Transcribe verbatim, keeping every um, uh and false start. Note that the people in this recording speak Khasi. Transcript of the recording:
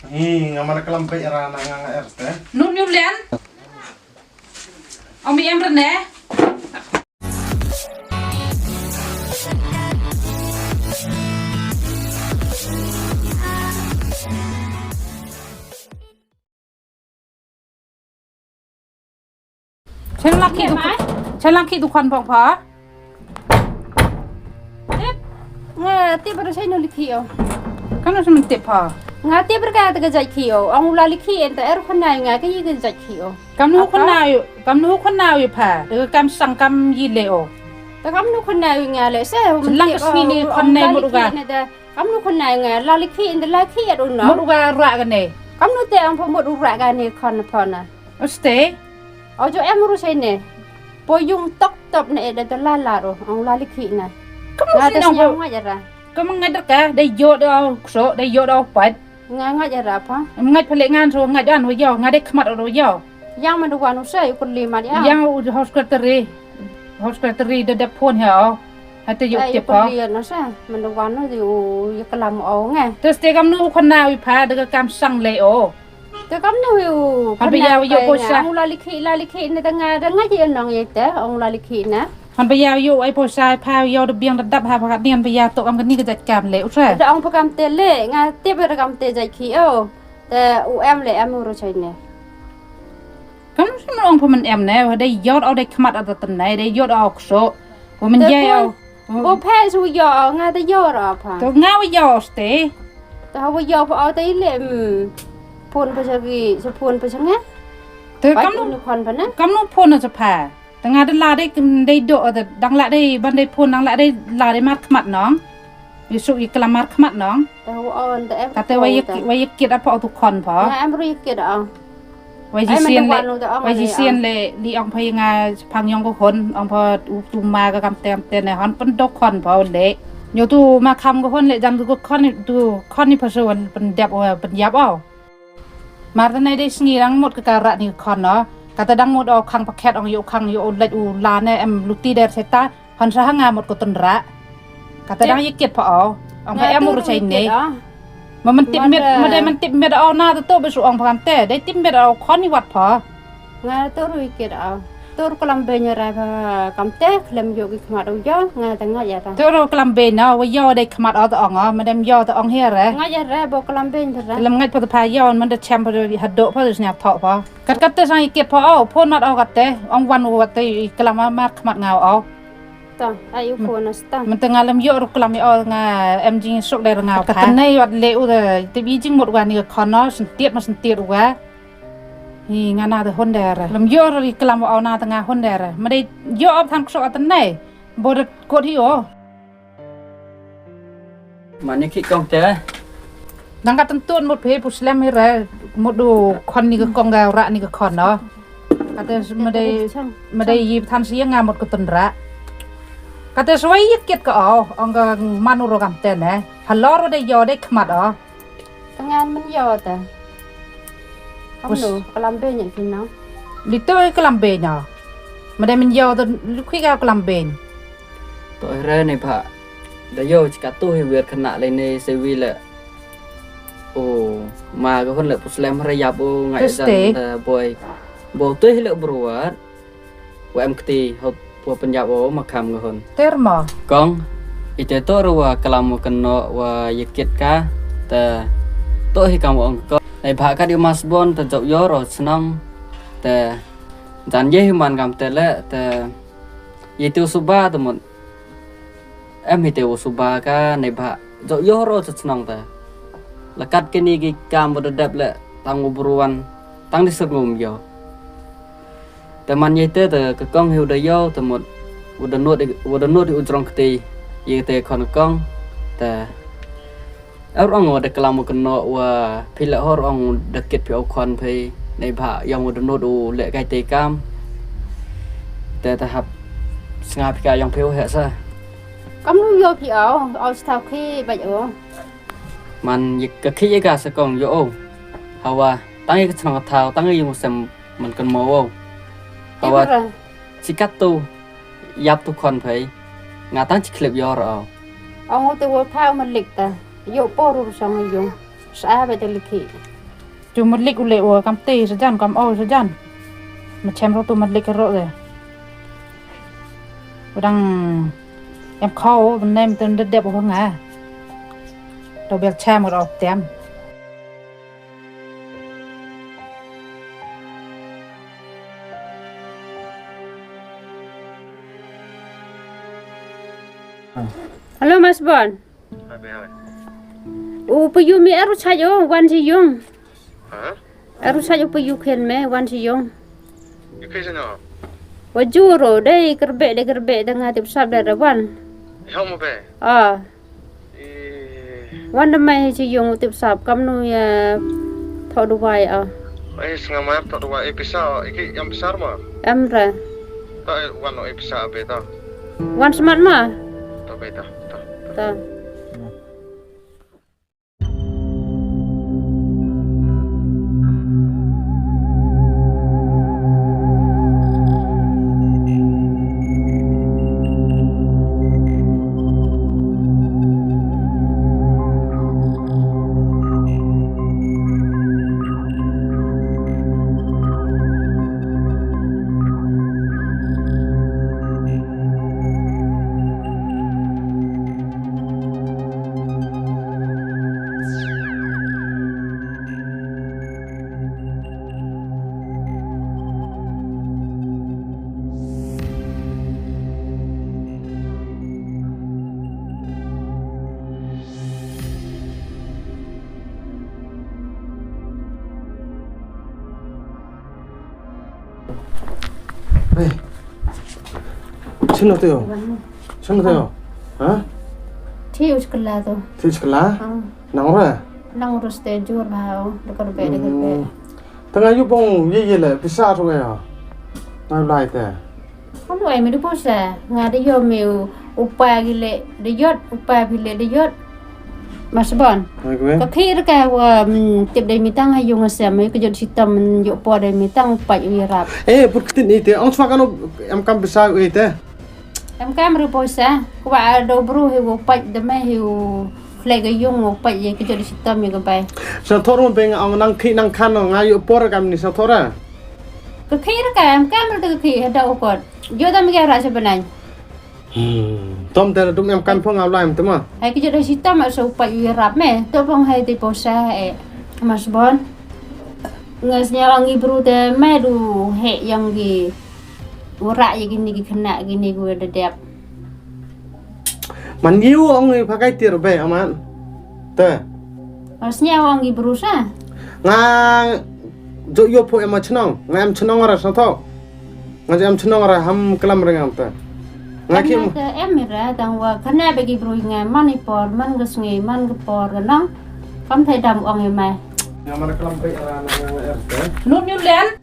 Hi, nga man klam peit ra na nga nga er te. Nun yu lian. Om i em rene. Chelang ki dukhan, chelang ki dukhan bok pha. Tip. Nga tip baru saya nuli ki o. Kam nu semen tip pha. Nga tip berka te ka jai ki o. Ang ula li ki enta er khana nga ka yi ka jai ki o. Kam nu khana yu, kam nu khana yu pha. De kam sang kam yi le o. Ta kam nu khana yu nga le se. Chelang ka sngi ni khana mut uga. Kam nu khana nga la li ki enta la ki et u no. Mut uga ra ka ne. Kam nu te ang pha mut uga ka ne khana pha na. Oste. Au jo em ru sai ne. Po yung tok top ne da da la la ro ang la li ki na. Kam ru sai ne ang po. Nga jara. Kam nga da ka dai jo da au kso dai jo da au pat. Nga nga jara pa. Nga pale ngan so nga jan ho jo nga dai khmat ro jo. Yang man du wan u sai u kuli mat ya. Yang u house secretary. House secretary da da phone ha au. Hate yo te pa. Kuli na sa man du wan u yo kalam au nga. Terus te kam nu khana wi pa da kam sang le o. Te kam nu yu. Han ba ya yu poisa. Ang la li ki la li ki ne ta nga da nga ji nong ye te ang la li ki na. Han ba ya yu ai poisa pha yu da biang da dap ha ba ni han ba ya to kam ni ka jat kam le u sa. Da ang pa kam te le nga te ba kam te jat ki o. Te u em le em u ro chai ne. Kam nu sim ong pa man em ne wa dai yot au dai khmat au ta ne dai yot au kso. Wa man ya au. Bo phe su yo nga ta yo ra pa. To nga wa yo ste. Ta wa yo pa ta ile. Phone pa sa gi sa phone pa sa nga. Te kam nu khon pa na. Kam nu phone sa pha. Ta nga da la dei dei do da dang la dei ban dei phone dang la dei la dei mat khmat nong. Yi su yi klam mat khmat nong. Ta wa on ta em. Kate wa yi wa yi kit apa tu khon pa. Nga em ru yi kit a. Wai ji sien le, wai ji sien le li ong phai nga phang yong ko khon ong pha u tu ma ka kam tem te ne hon pun do khon pha le. Nyo tu ma kham ko khon le jan ko khon tu khon ni pha so pun dep pun yap au. Mar ta nai de sngi dang mut ka ka rat ni khon no. Kata dang mut au khang pakhet ong yu khang yu laj u la ne em luti der seta. Han sa hanga mot ko tun ra. Kata dang yikit pa o. Ong pa em ur chai ne. Ma man tip met ma dai man tip met o na to be su ong pa kam te dai tip met o khon ni wat pa. Nga to ru yikit o. To ru klam be nya ra pa kam te khlem yo ki khmat u yo nga ta nga ya ta. To ru klam be na wa yo dai khmat o to ong o ma dem yo to ong he re. Nga ya re bo klam be nya ra. Klam ngai pa to pa yo man da chem pa ha do pa snya tho pa. Kat kat te sang yikit pa o phone mat o kat te ong wan u kat te klam ma khmat nga o. Ta ai u phone as ta. Mynta nga lem ïoh ruh klam ïa o nga em jing suk dei nga ka tnai wat le u da te bi jing mut wa ni ka khon no sentiet ma sentiet wa. Hi nga na da hon der lem ïoh ruh klam wa o na ta nga hon der ma dei ïoh op than ksok at tnai bo da kot hi o. Mane ki kong te. Nang ka tentun mut phe pu slem hi re mut du khon ni ka kong ga ra ni ka khon no. Kate made made yi than si nga mut ka tun ra. Kate swai yi kit ka o ong ka manu ro kam te ne. Halor de yo de khmat o. Tangan men yo ta. Kamnu kalam be ni kino. Li to kalam be no. Made men yo ta lu khi ka kalam be. To re ne pha. Da yo chika tu hi wer khana le ne se wi le. O ma ka hon le puslem re yap o ngai dan da boy. Bo tu hi le bruat. Wa em kti hop wa penyap o ma kham ka hon. Terma. Kong ite to ro wa kalam wa keno wa yekit ka. Te to hi kam wa ong ko. Nai bha ka di mas bon te jok yo ro senang. Te jan ye hi man kam te le te. Ye tu suba te mut. Em hi te u suba ka nei bha. Jok yo ro cha chnong ta. Lakat ke ni ki kam bo da dep le tang u bruan tang di sir ngum yo. Te man ye te te ka kong hi u da yo te mut u da not u da not u jrong kti ye te khon kong te. Ar ong wa da klam u kno wa phi le hor ong da kit phi u khon phi nei bha yong u da not u le kai te kam. Te ta hap snga phi ka yong phi u he sa. Kam nu yo phi au au sta khi ba yo. Man ye ka khi ye ka sa kong yo o. Hawa tang ye ka chnong thau tang ye mu sem man kan mo o. Hawa chikat tu yap tu khon phi. Nga tang chi khlip yo ro. Ong u te wo thau ma lik ta. Yo po ru sang yo. Sa ba te liki. Tu matlik u leh wa kam te sajan kam au sajan. Ma chem ro tu matlik ro de. U dang em khau, nem ten de dep u nga. To bel chem ro tem. Hello, Mas Bon. Hai, hai. U payu mi eru chaj o, wan chi yung. Ha? Eru chaj u payu khen me, wan chi yung. Yu khe sano? Wa juro, dei kerbek, dei kerbek, dei nga tip sap, dei wan. Yu mo be? Ah. Eh. Wan da mai chi yung u tip sap, kam nu ya thok duwai ah. Eh, snga mai thok duwai, eh, pisa, eh, ki yang besar ma? Em re. Ta, eh, wan, eh, pisa, be ta. Wan semat ma? Ta, be ta, ta. Ta. Hey. Chino teo. Chino teo. Ha? Thi u chkla to. Thi u chkla? Ah. Nang ura? Nang ura ste jur ba o. Dekar be, dekar be. Hmm. Tanga yu pong ye ye le pisa to ya. Nang lai te. Kamu ai me du posa. Nga de yo me u, u pa gi le de yot, u pa gi le de yot. Mas Bon. Ai, kwe? Ka khir ka wa, mm, tip dei mitang ha yung asem, ka jot sitam, mm, yo po dei mitang u pait u yarap. Eh, put kitin ite, ong swa kano em kam bisa u ite. Em kam ru posa, kwa do bru hi u pait de me hi u flag yung u pait ye ka jot sitam ye ka bai. Sa thor mo beng ong nang khi nang khan nga yo por kam ni sa thora. Ka khir ka em kam ru ka khi da u kot. Yo da mi ka ra sa benai. Hmm. Tom te dum em kan phong aw laim te ma. Hai ki jot da sitam sa u pait u yarap me. To phong hai te posa e. Mas Bon. Ngas nya ong i bru te me du he yang gi. Ura ye gini gi kena gini gu da dep. Man yu ong i pakai tir be aman. Te. Mas nya ong i bru sa. Nga jo yo po em chnong. Nga em chnong ra sa to. Nga jam chnong ra ham klam ring am ta. Nga em ki na te em ra tang wa khana be ki bru nga man i por, man ga sngi, man ga por ga nong. Kam thai dam ong i mai. Nga man klam ring ra na nga er ta. Nun yu len.